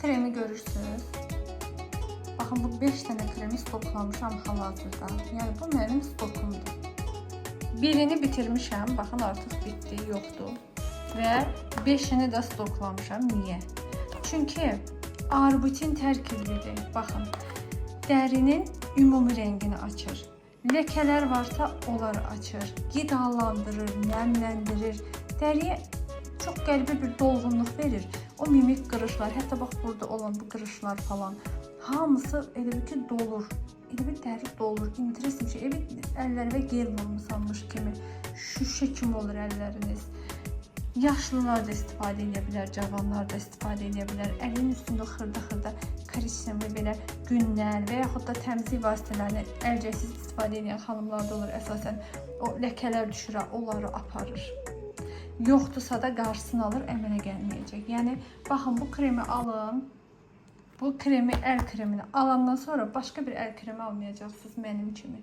kremi görürsünüz. Baxın, bu 5 dənə kremi stoklamışam hal-hazırda. Yəni bu mənim stokumdur. Birini bitirmişəm. Baxın, artıq bitdi, yoxdur. Və 5-ini də stoklamışam. Niyə? Çünki arbutin tərkiblidir. Baxın, dərinin ümumi rəngini açır. Ləkələr varsa onları açır. Qidalandırır, nəmləndirir. Dəriyə çox qəribə bir dolğunluq verir. O mimik qırışlar, hətta bax burada olan bu qırışlar falan, hamısı elə bil ki dolur. Elə bil dəri dolur. Interesting şey. Elə bil əllərinə gel vurmusanmış kimi, şüşə kimi olur əlləriniz. Yaşlılar da istifadə edə bilər, cavanlar da istifadə edə bilər. Əlin üstündə xırda-xırda korичневый belə günlər və yaxud da təmizlik vasitələrini əlcəksiz istifadə edən xanımlarda olur əsasən. O ləkələr düşür, onları aparır. Yoxdursa da qarşısını alır, əmələ gəlməyəcək. Yəni baxın, bu kremi alın. Bu kremi, əl kremini alandan sonra başqa bir əl kremi almayacaqsınız mənim kimi.